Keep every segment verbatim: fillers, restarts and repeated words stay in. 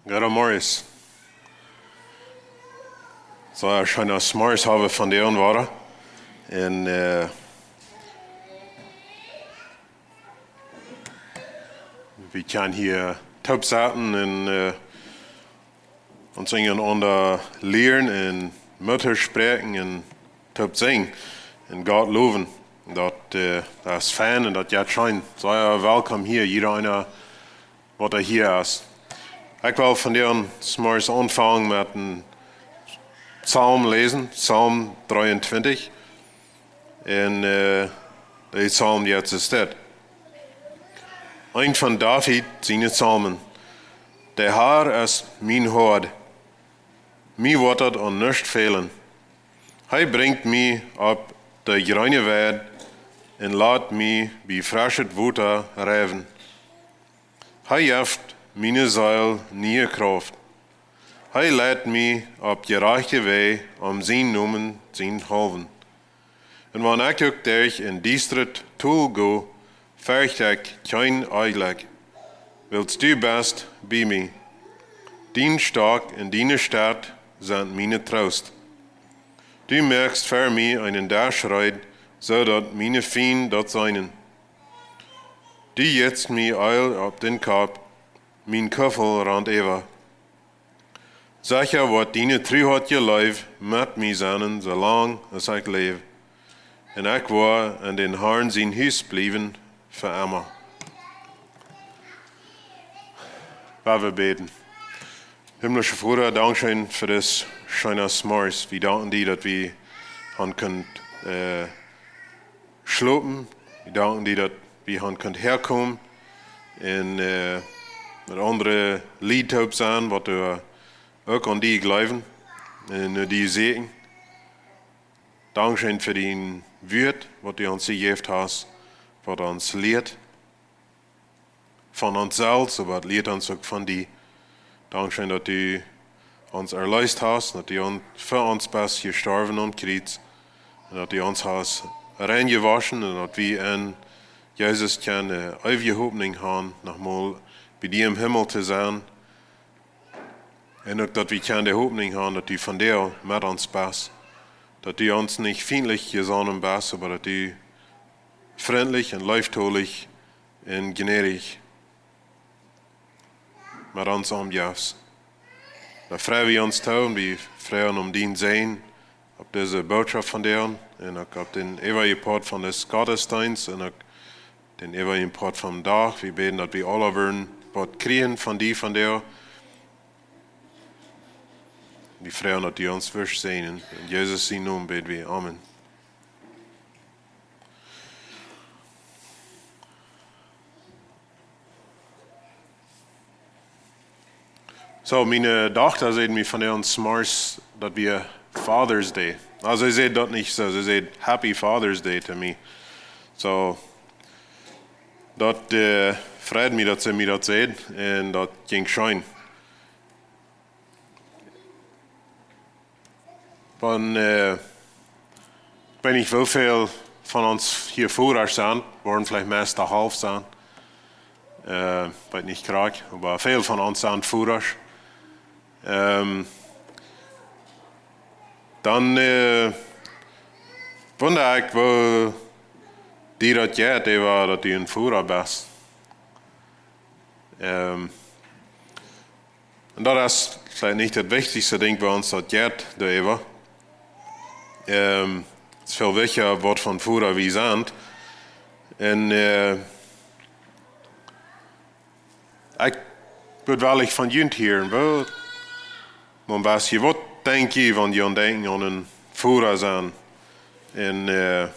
Goodemorjes. Soo, scheen aus Morjes haben von de Ohren waren. Un, äh, wie kjennen hia toop sitten un, äh, ons unjarenaunda lieren un Mut toospräakjen un toop sinjen un Gott lowen. Daut, äh, daut es fein un daut jeit scheen. Soo, welkom hia, jieda eena, waut hia es. Ekj well vondoag zemorjes aunfangen met een Psalm läsen, Psalm dreeuntwintich. Un, äh, de Psalm jeit soo aus dit. Eent von David siene Psalmen. De Herr es mien Hoad. Mie woat daut aun nuscht fälen. Hee brinjt mie opp de jreene Weid un lat mie bie freschet Wota rusten. Hee jeft miene Seel niee Krauft. Hee leit mie opp jerajchte Wäaj om sienen Nomen sienen haulwen. Un wan ekj uk derch een diestret Tol go, fercht ekj kjeen Onjlekj, wiels du best bie mie. Dien Stock un diene Staff sent mien Troost. Du moakst fa mie eenen Desch reed, soo daut miene Fiend daut seenen. Du jitst mie Eelj opp dän Kopp, mien Kuffel rant äwa. Secha woat diene Tru un Leew met mie sennen, soo lang aus ekj läw. Un ekj woa en dän Herrn sien Hus bliewen fa emma. Lot ons bäden. Himmlischa Voda, dankscheen fa dit scheene Morjes. Wie danken die, daut wie han kunt, äh, schlopen. Wie danken die, daut wie han kunt häakomen un, äh, met aundre Lied toop sennen, waut doa uk aun die jleewen un no die sieekjen. Dankscheen fa dien Wuat, waut du ons jejäft hast, waut ons lieet von ons selfst, oba daut lieet ons uk von die. Dankscheen, daut du ons erleest hast, daut du on-, fa ons best jestorwen aum Kjriez un daut du ons hast reinjewoschen un daut wie en Jesus kjennen eewje Hopninj han, noch mol bie die em Himmel to sennen. Un uk daut wie kjennen de Hopninj han, daut du vondoag met ons best, daut du ons nich fientlich jesonnen best, oba daut du frintlich un leeftolich un jnädich met ons omjefst. Doa frei wie ons too un wie freien om dien Säajen opp dise Bootschoft vondoag un uk opp dän äwajen Poat von dän Gottesdeenst un uk dän äwajen Poat vom Dach. Wie bäden, daut wie aula woaren waut kjrieen von die vondoag. Wie freien, daut du ons woascht säajnen. En Jesus sienen Nomen bäd wie. Amen. Soo, miene Dochta säd mie vondoag zemorjes, daut wia Father's Day. Aulsoo, see säd daut nich soo, see säd Happy Father's Day to mie. Soo, daut, äh, freid mie, daut see mie daut säd, un daut jinkj scheen. Von, äh, ekj weet nich, woo väl von ons hia Vodasch sent, woaren veleicht meist de Halft sennen. Äh, weet nich krakjt, oba väl von ons sent Vodasch. Ähm, dan, äh, wunda ekj, woo die daut jeit, äwa daut du een Voda best. Ähm, un daut es veleicht nich daut wichtichste Dinkj bie ons, daut jeit doaräwa. Ähm, daut es väl wichtja, waut fa Voda wie sent. Un, äh, ekj wudd well von junt hieren, woo, mau een bät, waut denkj jie, wan jie aun denkjen aun een Voda sennen? Un, äh,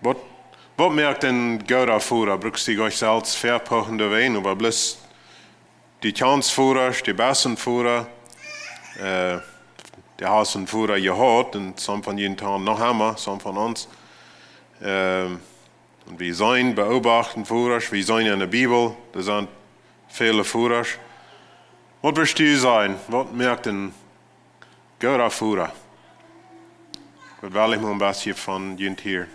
Waut, waut moakt een gooda Voda? Brukst du nich selfst väapuchen doawäajen, oba bloos de kjannst Vodasch, de besten Voda, äh, dee hast een Voda jehaut, un sommje von junt han noch emma, sommje von ons. Ähm, un wie seenen, beobachten Vodasch, wie seenen enne Bibel, doa sent väle Vodasch. Waut wurscht du sajen? Waut moakt een gooda Voda? Daut well ekj mau een bät von junt hieren.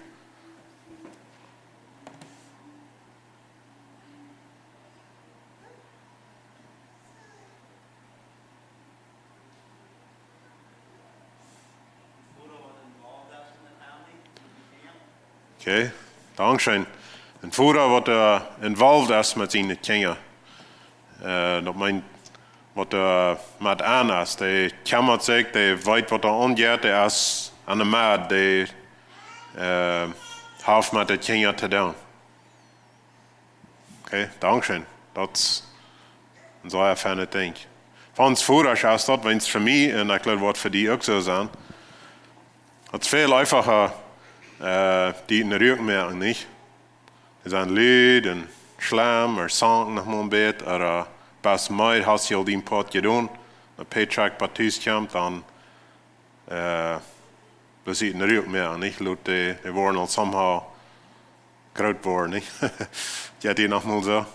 Okay, dankscheen. Een Voda waut doa involved es met siene Kjinja. Äh, daut meent, waut doa met aun es. Dee kjemmat sikj, dee weet waut doa aunjeit, dee es aun de Med, dee, äh, haft met de Kjinja to doonen. Okay, dankscheen. Daut es een sea feinet Dinkj. Fa ons Vodasch es daut, wan fa mie, un ekj jleew waut fa die uk soo es, daut es väl eenfacha, äh, dee en Ruak moaken, nich? Dee sent lud un schlem, ooda sank noch mau een bät, ooda, äh, best meed, hast du aul dien Poat jedonen, een paycheck bie tus kjemt, dan, äh, daut see en Ruak moaken, nich? Lot dee, dee woaren aul somehow groot woaren, nich? Jeit die noch mau soo?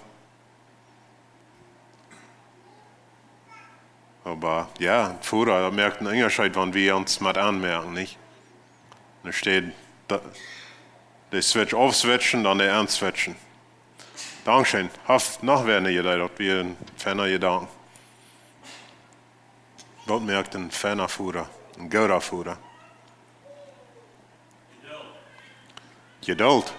Oba jo, Voda, daut moakt een Unjascheet, wan wie ons met aunmoaken, nich? Doa steit, daut, de Switch aufswitchen, dan de aunswitchen. Dankscheen. Haft noch wäa een Idee, daut wia een feina Jedanken. Waut moakt een feina Voda, een gooda Voda? Jedult.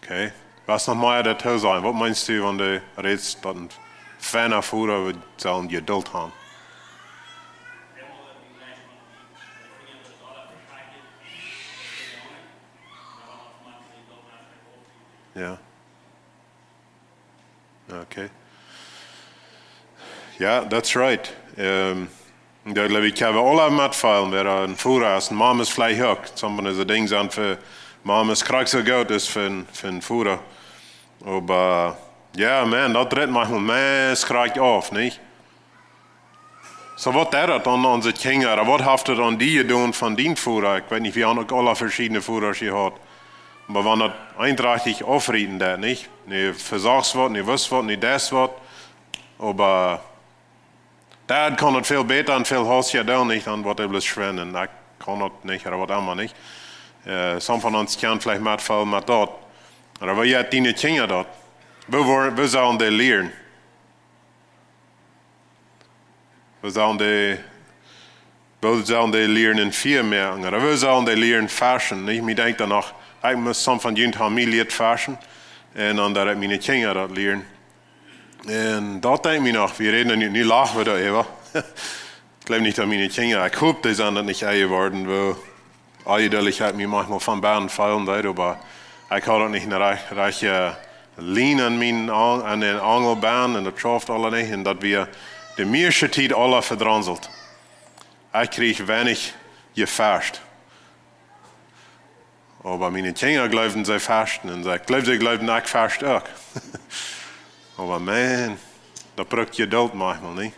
Okay. Waut noch mea doatoo sajen? Waut meenst du, wan du rätst, daut een feina Voda wudd sellen Jedult haben? Jo. Okay. Jo, that's right. Ähm, ekj jleew, ekj kaun aule metfeelen, wäa een Voda es, een Mama es veleicht uk. Sommje Dinja sent fa Mamas krakjt soo goot aus fa een, fa een Voda. Oba, jo, Maun, daut rät mie mau meist krakjt auf, nich? Soo, waut deit daut aun onse Kjinja? Waut haft daut aun die jedonen von dien Voda? Ekj weet nich, wie haben uk aule veschiedne Vodasch jehaut. Oba wan daut eentrachtich aufrieten deit, nich? Nu vesajchst waut, nu wist waut, nu deist waut. Oba Dad kaun daut väl bäta un väl hasticha doonen, nich? Dan woat hee bloos schwinden. Ekj kaun daut nich, ooda waut emma, nich? Äh, sommje von ons kjennen veleicht metfeelen met daut. Ooda woo jeit diene Kjinja daut? Woo woa-, woo sellen dee lieren? Woo sellen dee, woo sellen dee lieren een Fia moaken? Ooda woo sellen dee lieren feschen? Nich? Mie denkjt dan noch, ekj mott sommje von junt haben jelieet feschen. Un dan daut ekj miene Kjinja daut lieren. Un daut denkjt mie noch, wie räden nu, nu lach wie doaräwa. Ekj jleew nich, daut miene Kjinja, ekj hop, dee sent daut nich enjeworden, woo onjeduldich ekj mie maunchmol von bennen feelen deed, oba ekj haud uk nich een rajcht-, rajchte Lien aun mien Ang-, aun dän Angel bennen, un daut schauft aula nich, un daut wia de mieeschte Tiet aula vedronselt. Ekj kjrieech weinich jefescht. Oba miene Kjinja jleewden see feschten, un see, ekj jleew, see jleewden, ekj fescht uk. Oba Maun, daut brukt Jedult maunchmol, nich?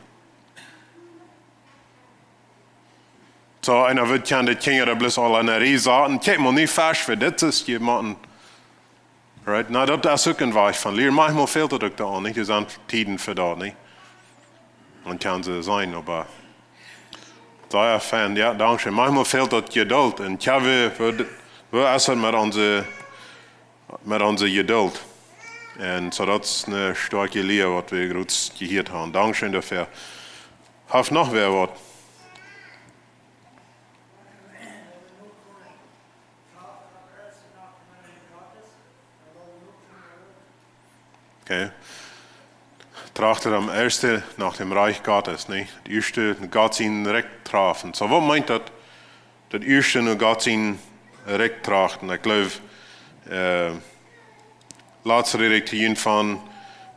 Soo, eena wudd kjennen de Kjinja doa bloos aul aun de Rieej saten. Kjikj mol, nu fesch wie dit, es je motten. Right? Na, daut es uk een Wajch von lieren. Maunchmol fält daut uk doa aun, nich? Doa sent Tieden fa daut, nich? Un kaun soo sennen, oba sea fein, jo, dankscheen. Maunchmol fält daut Jedult. Un jo, woo, woo, woo es daut met onse, met onse Jedult? Un soo, daut es eene stoakje Lia, waut wie krakjt jehieet haben. Dankscheen doafäa. Haft noch wäa waut? Okay. Trachte aum ieeschten no däm Rikj Gottes, nä? Daut ieeschte no Gott sien Rikj trachten. Soo, waut meent daut, daut ieeschte no Gott sien Rikj trachten? Ekj jleew, äh, latst räd ekj to junt von,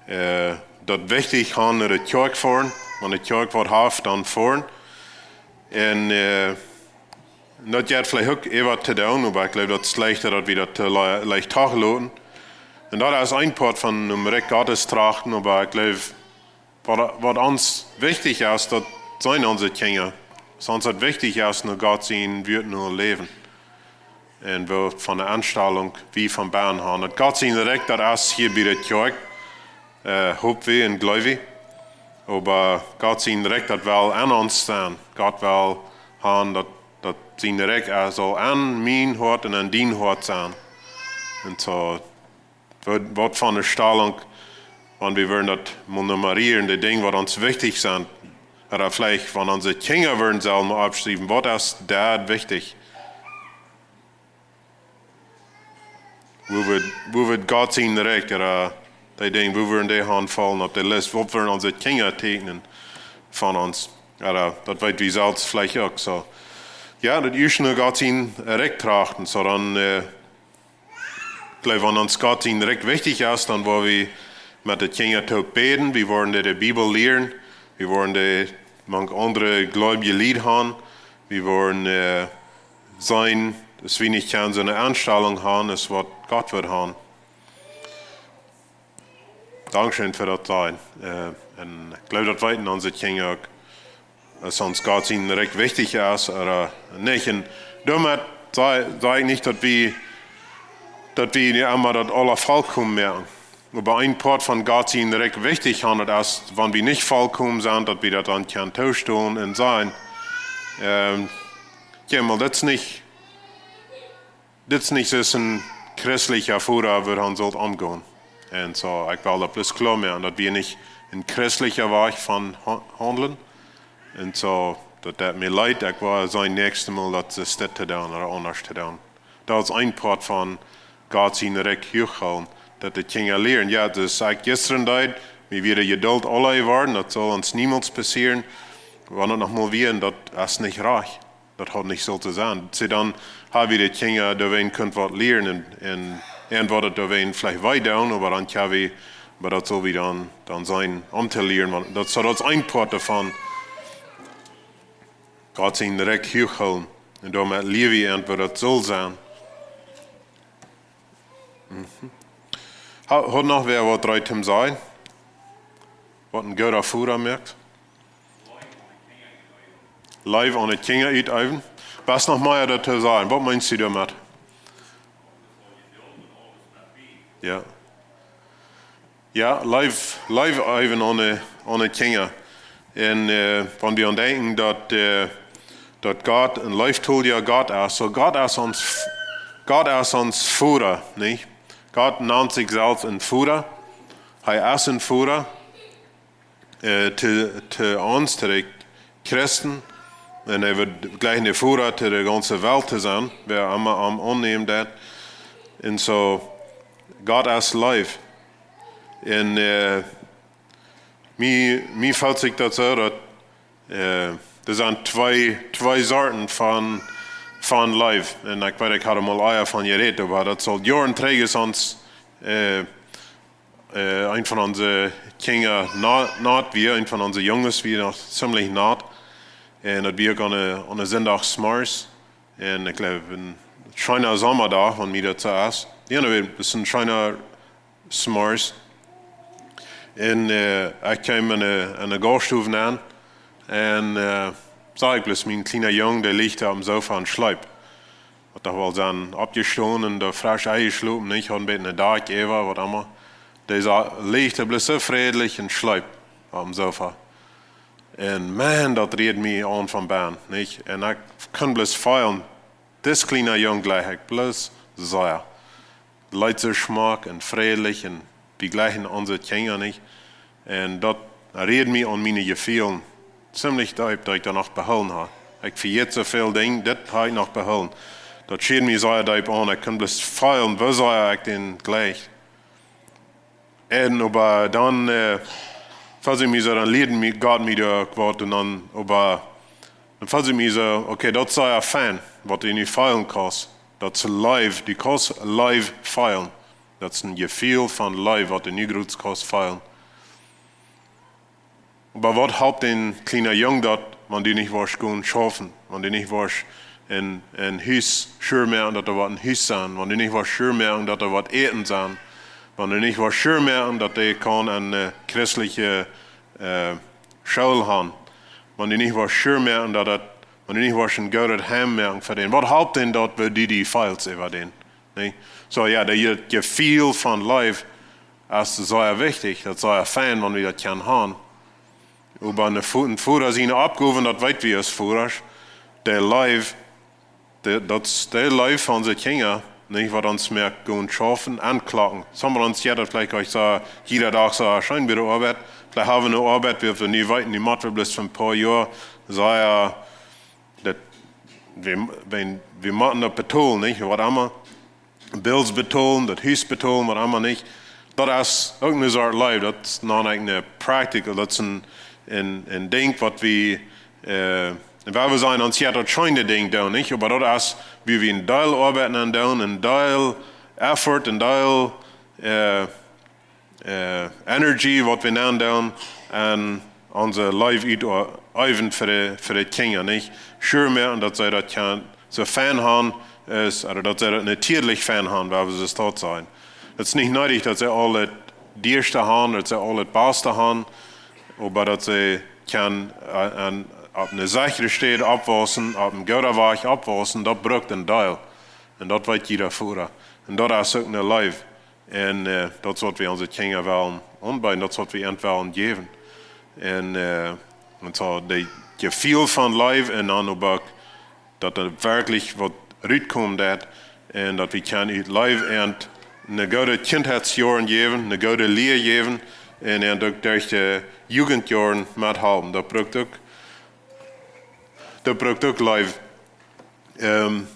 äh, daut wichtich han no de Kjoakj foaren, wan de Kjoakj waut haft, dan foaren. Un, äh, daut jeit veleicht uk äwa to doonen, oba ekj jleew, daut es leichta, daut wie daut, äh, le-, leicht toch loten. Un daut es een Poat von däm Rikj Gottes trachten, oba ekj jleew, waut, waut ons wichtich es, daut sent onse Kjinja. Waut ons daut wichtich es, no Gott sien Wuat no läwen. Un waut fa eene Enstalunk wie von bennen han. Daut Gott sien Rikj, daut es hia bie de Kjoakj, äh, hop wie un jleew wie. Oba Gott sien Rikj, daut well aun ons sennen. Gott well han, daut, daut sien Rikj, äh, saul aun mien Hoat un aun dien Hoat sennen. Un soo, waut, waut fa eene Stalunk, wan wie wudden daut mol nummerieren, de Dinja, waut ons wichtich sent, ooda veleicht, wan onse Kjinja wudden selfst mol oppschriewen, waut es daut wichtich? Woo woat, woo woat Gott sien Rikj, ooda dee Dinja, woo wudden dee aunfaulen opp de List, waut wudden onse Kjinja teekjnen von ons? Ooda daut weet wie selfst veleicht uk. Soo, jo, daut ieescht no Gott sien Rikj trachten. Soo dan, äh, ekj jleew, wan ons Gott sien Rikj wichtich es, dan woa wie met de Kjinja toop bäden, wie woaren de, de Bibel lieren, wie woaren de mank aundre gleubje Lied han, wie woaren, äh, seenen, daut wie nich kjennen soone Enstalunk han aus waut Gott wudd han. Dankscheen fa daut sajen. Äh, un ekj jleew, daut weeten onse Kjinja uk, aus ons Gott sien Rikj wichtich es ooda nich. Un doamet saj, saj ekj nich, daut wie, daut wie nu emma daut aula vollkomen moaken. Oba een Poat von Gott sien Rikj wichtich han, daut es, wan wie nich vollkomen sent, daut wie daut dan kjennen toostonen un sajen, ähm, kjikj mol, daut es nich, dit es nich soo aus een christelja Voda wudd han sult omgonen. Un soo, ekj well daut bloos kloa moaken, daut wie nich een christelja Wajch von ha-, haundlen. Un soo, daut deit mie leet, ekj woa seenen näakjstet Mol daut see dit to doonen ooda aundasch to doonen. Daut es een Poat von Gott sien Rikj huach hoolen, daut de Kjinja lieren. Jo, daut es, ekj jistren deed, wie wieren Jedult aula jeworden, daut saul ons niemols passieren. Wan daut noch mol wia, daut es nich rajcht. Daut haud nich sult to sennen. See, dan ha wie de Kjinja doawäajen kunt waut lieren un, un, un woat daut doawäajen veleicht wee doonen, oba dan kjenn wie, oba daut saul wie dan, dan sennen om to lieren. Wan daut, soo daut es een Poat doavon. Gott sien Rikj huach hoolen. Un doamet lia wie an, woo daut saul sennen. Mhm. Ha-, haft noch wäa waut rajcht to sajen? Waut een gooda Voda moakt? Leew aun de Kjinja uteewen. Waut noch mea doatoo sajen? Waut meenst du doamet? Jo. Jo, Leew, Leew eewen aun de, aun de Kjinja. Un, äh, wan wie aun denkjen daut, äh, daut Gott een leeftolja Gott es, soo Gott es ons, Gott es ons Voda, nich? Gott nant sikj selfst een Voda. Hee es een Voda, äh, to, to ons, to de Christen. Un hee woat jlikj een Voda to de gaunze Welt to sennen, wäa emma am aunnämen deit. Un soo, Gott es Leew. Un, äh, mie, mie felt sikj daut soo, daut, äh, doa sent twee, twee Sorten von, von Leew. Un ekj weet, ekj haud mol ea von jerät, oba daut es aul Joaren trigj es ons, äh, äh, een von onse Kjinja na-, naut wia, een von onse Junges wia noch ziemlich naut. Un daut wia uk aun de, aun de Sindachsmorjes. Un ekj jleew, een scheena Sommadaach, wan mie daut soo es. Jo, daut wia een scheena Smorjes. Un, äh, ekj kjeem enne, enne Gauststow aun. Un, äh, sach ekj bloos mien kjliena Jung, dee licht oppem Sofa un schleep. Waut doa woll sent oppjestonen, doa fresch enjeschlopen, nich? Haud een bät een Dakj äwa, waut emma. Dee sa-, licht bloos soo frädlich un schleep oppem Sofa. Un Maun, daut rieed mie aun von bennen, nich? Un ekj kunn bloos feelen, dis kjliena Jung jleich ekj bloos sea. Leet soo schmock un frädlich un wie jleichen onse Kjinja, nich? Un daut rieed mie aun miene Jefeelen. Ziemlich deep, daut ekj daut noch behoolen ha. Ekj vejät soo väl Dinja, dit ha ekj noch behoolen. Daut schieed mie sea deep aun. Ekj kunn bloos feelen, woo sea ekj dän jleich. Un oba dan, äh, felt ekj mie soo, dan lieed mie Gott mie doa waut un dan, oba dan felt ekj mie soo, okay, daut es sea fein, waut du nu feelen kaust. Daut es Leew, du kaust Leew feelen. Daut es een Jefeel von Leew, waut du nu groots kaust feelen. Oba waut halpt dän kjliena Jung daut, wan du nich woascht gonen schaufen, wan du nich woascht een, een Hus sure moaken, daut doa waut em Hus sent, wan du nich woascht sure moaken, daut doa waut Äten sent, wan du nich woascht sure moaken, daut hee kaun aun, äh, christelje, äh, School gonen, wan du nich woascht sure moaken, daut daut, wan du nich woascht een goodet Heim moaken fa dän? Waut halpt dän daut, woo du die feelst äwa dän? Nä? Soo, jo, daut Jefeel von Leew es sea wichtich, daut es sea fein, wan wie daut kjennen han. Oba een Vo-, een Voda siene Oppgow, daut weet wie aus Vodasch, de Leew, de, daut es de Leew von onse Kjinja, nich, waut ons moakt gonen schaufen un klocken. Somje von ons, jo, daut veleicht ekj soo, jieda Dach soo scheen bie de Oabeit, veleicht ha wie ne Oabeit, wie, wie nu weeten, dee motten wie bloos fa een poa Joa, soo, jo, daut, wie, wie, wie motten daut betolen, nich, waut emma. bills betolen, daut Hus betolen, waut emma nich. Daut es uk ne Sort Leew. Daut es noch nich ne practical. Daut es een, een, een Dinkj waut wie, äh, wua wie sajen, ons jeit daut scheene Dinkj doonen, nich? Oba daut es, wua wie een Deel Oabeit aun doonen, een Deel effort, een Deel, äh, äh, energy, waut wie aun doonen, un onse Leew utüwen fa de, fa de Kjinja, nich? Sure moaken, daut see daut kjennen soo fein haben, es, ooda daut see daut natieelich fein haben, wua wie soo stolt sent. Daut es nich needich, daut see aul daut dieeschte haben, daut see aul daut baste haben, oba daut see kjennen, äh, aun, opp eene sechre Städ oppwausen, opp eenen gooden Wajch oppwausen, daut brukt een Deel. Un daut weet jieda Voda. Un daut es uk ne Leew. Un, äh, daut es waut wie onse Kjinja wellen aunbeeden, daut es waut wie an wellen jäwen. Un, äh, un soo daut Jefeel von Leew un dan uk, daut doa werkjlich waut rutkomen deit. Un daut wie kjennen ut Leew an ne goode Kjintheitsjoaren jäwen, ne goode Lia jäwen. Un an uk derch de Jugendjoaren methalpen. Daut brukt uk, daut brukt uk Leew. Ähm,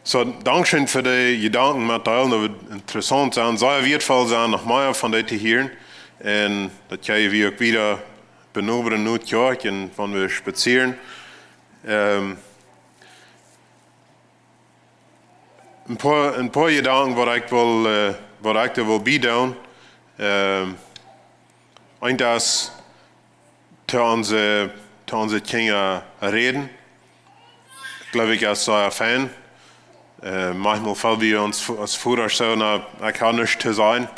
soo, dankscheen fa de Jedanken met deelen, daut woat interessaunt sennen. Sea wieetvoll sennen, noch mea von dee to hieren. Un daut kjenn wie uk wada benobren no de Kjoakj un wan wie spazieren. Ähm, een poa, een poa Jedanken waut ekj well, äh, waut ekj doa well bie doonen. Ähm, eent es to onse, to onse Kjinja räden. Jleew ekj, es sea fein. Äh, maunchmol feel wie ons vo-, aus Vodasch soo, na, ekj hab nuscht to sajen.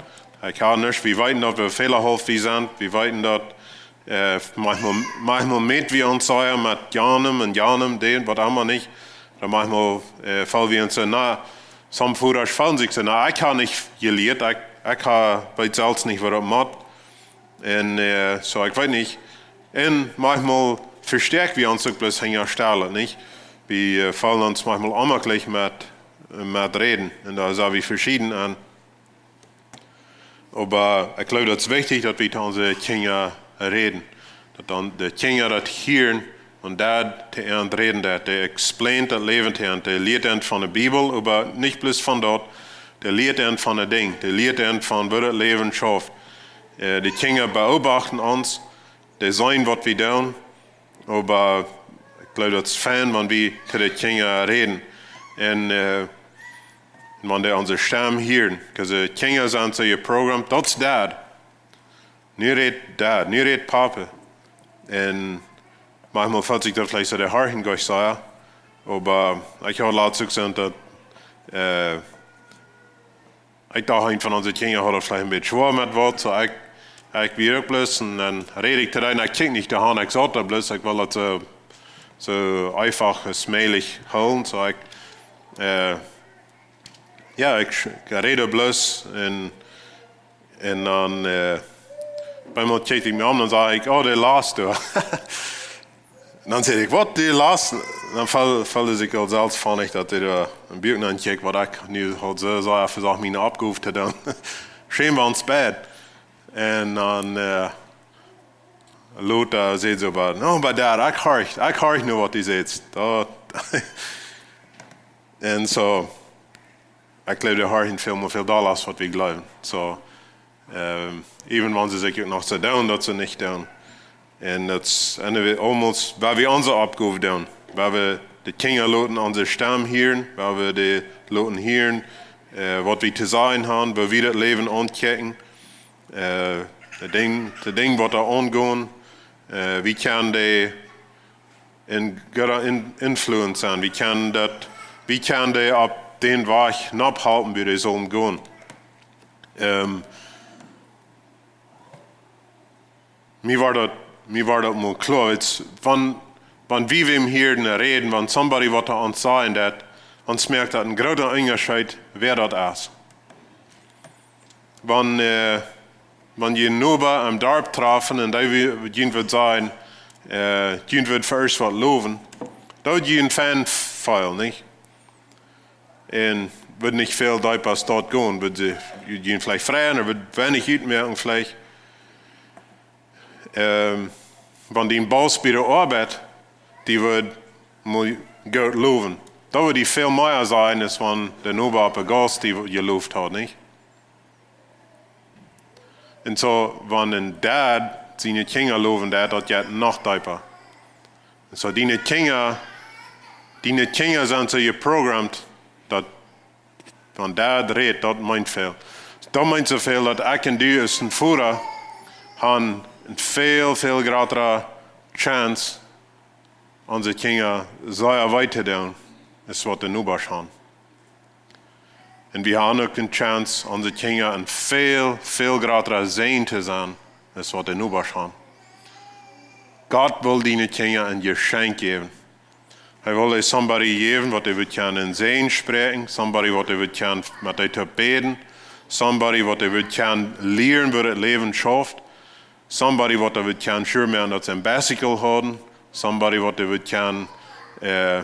Ekj hab nuscht, wie weeten daut wie fälahauft wie sent. Wie weeten daut, äh, maunchmol, maunchmol mäten wie ons sea met janem un janem, dän, waut emma nich. Dan maunchmol, äh, feel wie ons soo, na, some Vodasch feelen sikj soo, na, ekj hab nich jelieet, ekj, ekj hab, weet selfst nich waut daut mott. Un, äh, soo, ekj weet nich. Un maunchmol vestäakjen wie ons uk bloos hinja Stellen, nich? Wie, äh, feelen ons maunchmol onjemaklich met, met räden. Un doa sent wie veschieden aun. Oba ekj jleew, daut es wichtich, daut wie to onse Kjinja räden. Daut dan de Kjinja daut hieren un daut to an räden, daut dee explaint daut Läwen to an, dee lieet an von de Bibel, oba nich bloos von daut, dee lieet an von de Dinj, dee lieet an von woo daut Läwen schauft. Äh, de Kjinja beobachten ons, dee seenen waut wie doonen, oba ekj jleew, daut es fein, wan wie to de Kjinja räden. Un, äh, wan dee onse Stemm hieren, 'cause de Kjinja sent soo jeprogrammeet, daut es daut. Nu rät Dad, nu rät Papa. Un maunchmol feelt sikj daut veleicht soo, dee horchen nich soo, jo. Oba ekj hab latst uk jesajcht daut, äh, ekj docht, eent von onse Kjinja haud daut veleicht een bät schwoa met waut, soo ekj, ekj wia uk bloos, un dan räd ekj to dän, ekj kjikj nich doahan, ekj saut doa bloos, ekj well daut soo, soo eefach aus mäajlich hoolen, soo ekj, äh, jo, ekj, ekj räd doa bloos un Un dan, äh, bie mol kjikj ekj mie om, dan saj ekj: "Oh, dee last doa." Dan saj ekj: "Waut, dee last?" Dan feel, feel ekj aul selfst von ekj daut dee doa een Buak aun kjikjt, waut ekj nu haud soo, soo vesocht miene Oppgow to doonen. Schäm wie ons beid. Un dan, äh, lota sajcht see: "Oba, no, oba doa, ekj horch, ekj horch nu waut dee sajcht." Daut, un soo, ekj jleew, dee horchen väl mea väl dolla aus waut wie jleewen. Soo, ähm, even wan see sikj uk noch soo doonen, daut see nich doonen. Un daut es, un wie aulemol, wua wie onse Oppgow doonen, wua wie de Kjinja loten onse Stemm hieren, wua wie dee loten hieren, äh, waut wie to sajen haben, woo wie daut Läwen aunkjikjen, äh, de Dinj, de Dinj waut doa aungonen, äh, wie kjennen dee een gooda In-, Influence sennen. Wie kjennen daut, wie kjennen dee opp dän Wajch nopp halpen, wua dee sellen gonen. Ähm, mie wort daut, mie wort daut mol kloa, weetst, wan, wan wie wäm hieren räden, wan somebody waut to ons sajen deit, ons moakt daut een groota Unjascheet, wäa daut es. Wan, äh, wan jie Noba aum Darp träfen un dee wie, jie wudden sajen, äh, jie wudden fa irjent waut lowen, daut wudd jie fein feelen, nich? Un wudd nich väl deepa aus daut gonen, wudd see, jie veleicht freien, ooda wudd weinich utmoaken veleicht. Ähm, wan dien Boss bie de Oabeit die wudd mol goot lowen, Daut wudd die väl mea sajen, aus wan de Noba opp de Gaus die jeloft haud, nich? Un soo, wan een Dad siene Kjinja lowen deit, daut jeit noch deepa. Un soo, diene Kjinja, diene Kjinja sent soo jeprogrammt, daut wan Dad rät, daut meent väl. Daut meent soo väl, daut ekj un du aus een Voda han eene väl, väl jratre Chance, onse Kjinja sea wee to doonen, aus waut de Nobasch han. Un wie han uk de Chance, onse Kjinja een väl, väl jratre Säajen to sennen, aus waut de Nobasch han. Gott well diene Kjinja een Jeschenkj jäwen. Hee well die somebody jäwen, waut dee wudd kjennen een Säajen spräakjen, somebody, waut dee wudd kjennen met dee to bäden, somebody, waut dee wudd kjennen lieren, woo daut Läwen schauft, somebody, waut dee wudd kjennen sure moaken, daut see een bicycle hauden, somebody, waut dee wudd kjennen, äh,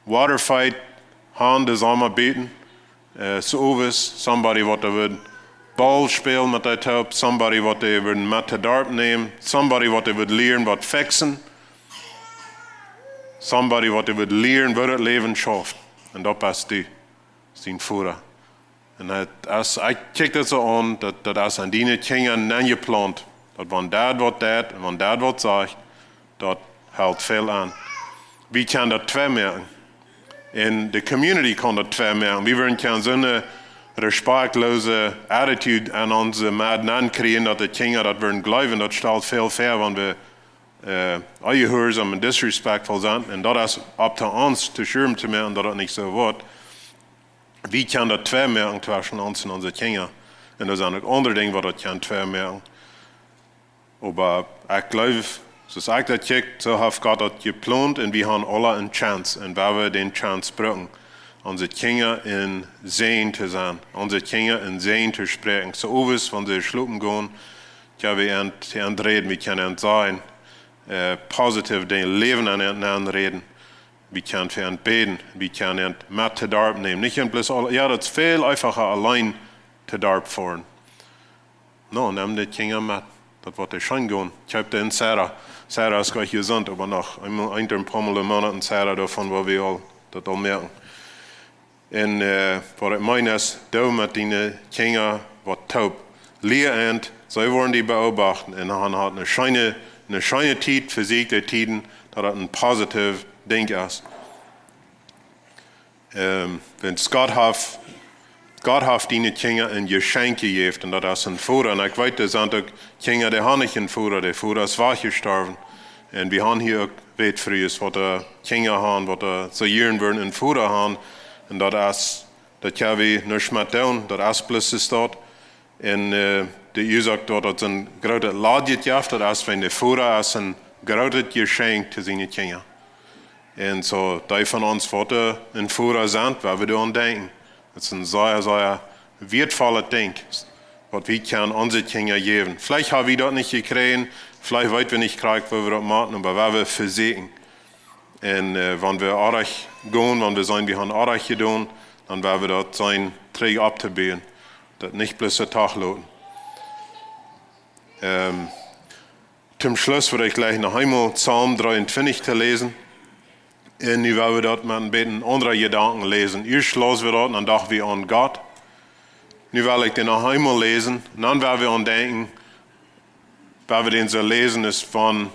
waterfight han, de Somma buten, äh, soo owes, somebody, waut dee wudd Ball spälen met dee toop, somebody, waut dee wudd met to Darp nämen, somebody, waut dee wudd lieren, waut fixen, somebody, waut dee wudd lieren, woo daut Läwen schauft. Un daut best du, sien Voda. Un daut es, ekj kjikj daut soo aun, daut, daut es aun diene Kjinja nenjeplaunt. Daut wan Dad waut deit, un wan Dad waut sajcht, daut helt väl aun. Wie kjennen daut twei moaken. Un de community kaun daut twei moaken. Wie wudden kjennen soone respektloose attitude aun onse Medd nenkjrieen, daut de Kjinja daut wudden jleewen, daut stalt väl väa, wan wie, äh, onjehuarsom un disrespectful sent. Un daut es opp to ons to sure to moaken, daut daut nich soo woat. Wie kjennen daut twei moaken tweschen ons un onse Kjinja. Un doa sent uk aundre Dinja, waut daut kjennen twei moaken. Oba ekj jleew, soo aus ekj daut kjikj, soo haft Gott daut jeplaunt un wie han aule eene Chance. Un wan wie dän Chance brucken, onse Kjinja een Säajen to sennen, onse Kjinja een Säajen to spräakjen. Soo owes, wan see schlopen gonen, kjenn wie an, an räden, wie kjennen an sajen, äh, positiew daut Läwen aun an räden. Wie kjennen fa an bäden, wie kjennen an met to Darp nämen. Nich bloos aul-, jo, daut es väl eefacha auleen to Darp foaren. No, nemm de Kjinja met. Daut woat die scheen gonen. Ekj hab dän Sarah. Sarah es jlikj jesunt, oba noch eemol, een, een poa Mol em Moonat un Sarah doavon, wua wie aul daut aul moaken. Un, äh, waut ekj meen es, doo met diene Kjinja waut toop. Lia an, see woaren die beobachten. Un dan hat eene scheene, eene scheene Tiet fa sikj, de Tieden, daut daut een positiew Dinkj es. Ähm, wiels Gott haft, Gott haft diene Kjinja een Jeschenkj jejäft, un daut es een Voda. Un ekj weet, doa sent uk Kjinja, dee han nich een Voda, de Voda es wajchjestorwen. Un wie han hia uk Wätfrues, waut de Kjinja han, waut de, see jieren wudden een Voda han. Un daut es, daut kjenn wie nuscht met doonen, daut es bloos soo daut. Un, äh, de Uasoak daut daut een grootet Lot jeft, daut es, wan de Voda es een grootet Jeschenkj to siene Kjinja. Un soo, dee von ons, waut, äh, een Voda sent, woa wie doaraun denkjen. Daut es een sea, sea wieetvollet Dinkj, waut wie kjennen onse Kjinja jäwen. Veleicht ha wie daut nich jekjräajen, veleicht weet wie nich krakjt, woo wie daut motten, oba woa wie vesieekjen. Un, äh, wan wie oajch gonen, wan wie seenen, wie han oajch jedonen, dan woa wie daut seenen, trigj opptobuen. Daut nich bloos soo toloten. Ähm, toom Schluss wudd ekj jlikj noch eemol Psalm dreeuntwintich to läsen. Un nu woa wie daut met een bät aundre Jedanken läsen. Ieescht lasen wie daut un dan docht wie aun Gott. Nu well ekj dän noch eemol läsen. Un dan woa wie aun denkjen, woa wie dän soo läsen, es wan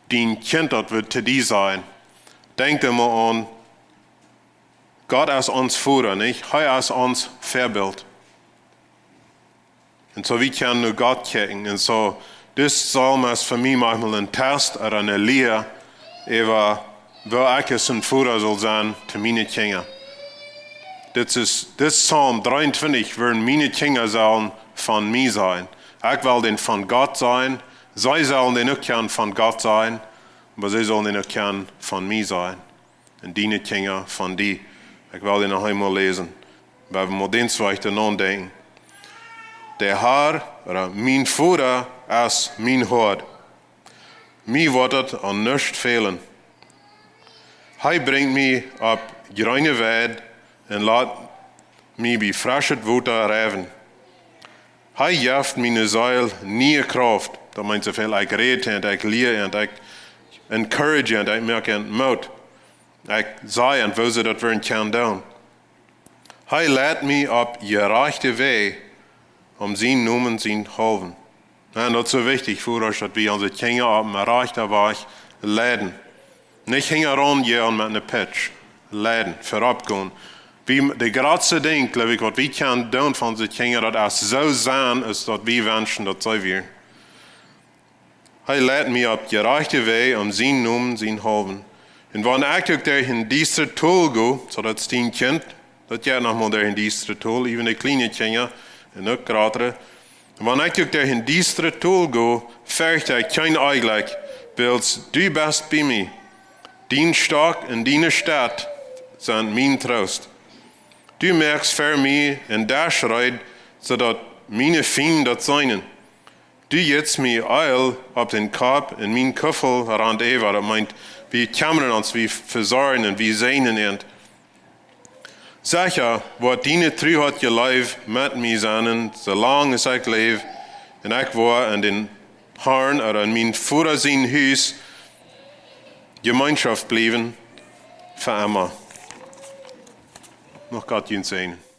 dien Kjint daut wudd to die sajen. Denkj emol aun, Gott es ons Voda, nich? Hee es ons Väabilt. Un soo, wie kjennen no Gott kjikjen. Un soo, dis Psalm es fa mie maunchmol een Test ooda eene Lia, äwa woo ekj aus een Voda saul sennen to miene Kjinja. Dit es, dis Psalm dreeuntwintich, woo miene Kjinja sellen von mie sajen. Ekj well dän von Gott sajen, see sellen dän uk kjennen von Gott sajen, oba see sellen dän uk kjennen von mie sajen. Un diene Kjinja von die. Ekj well dee noch eemol läsen. Wie haben mol dän Zweiten aundenkjen. De Herr, ooda mien Voda, es mien Hoad. Mie woat et aun nuscht fälen. Hee brinjt mie opp jreene Weid un lat mie bie freschet Wota rusten. Hee jeft miene Seel niee Krauft. Daut meent soo väl, ekj räd an, ekj lia an, ekj encourage an, ekj moak an Moot. Ekj saj an, woo see daut wudden kjennen doonen. Hee leit mie opp jerajchte Wäaj, om sienen Nomen sienen haulwen. Un daut es soo wichtich fa ons, daut wie onse Kjinja opp eenen rajchten Wajch leiden. Nich hinjaraun gonen met eene Pitsch. Leiden, verop gonen. Wie, de jratste Dinkj, jleew ekj, waut wie kjennen doonen fa onse Kjinja, daut es soo sennen, es daut wie wenschen, daut see wieren. Hee leit mie opp jerajchte Wäaj, om sienen Nomen sienen haulwen. Un wan ekj uk derch een diestret Tol go, soo daut es dien Kjint, daut jeit noch mol derch een diestret Tol, äwen de kjliene Kjinja un uk jratre. Wan ekj uk derch een diestret Tol go, fercht ekj kjeen Onjlekj, wiels du best bie mie. Dien Stock un diene Stet sent mien Troost. Du moakst fa mie een Desch reed, soo daut miene Fiend daut seenen. Du jitst mie Eelj opp dän Kopp un mien Kuffel rant äwa. Daut meent, wie kjemmren ons, wie vesorjen un wie säajnen an. Secha woat diene Tru un Leew met mie sennen, soo lang aus ekj läw, un ekj woa en dän Harn ooda en mienen Voda sien Hus Jemeenschoft bliewen fa emma. Mucht Gott junt säajnen.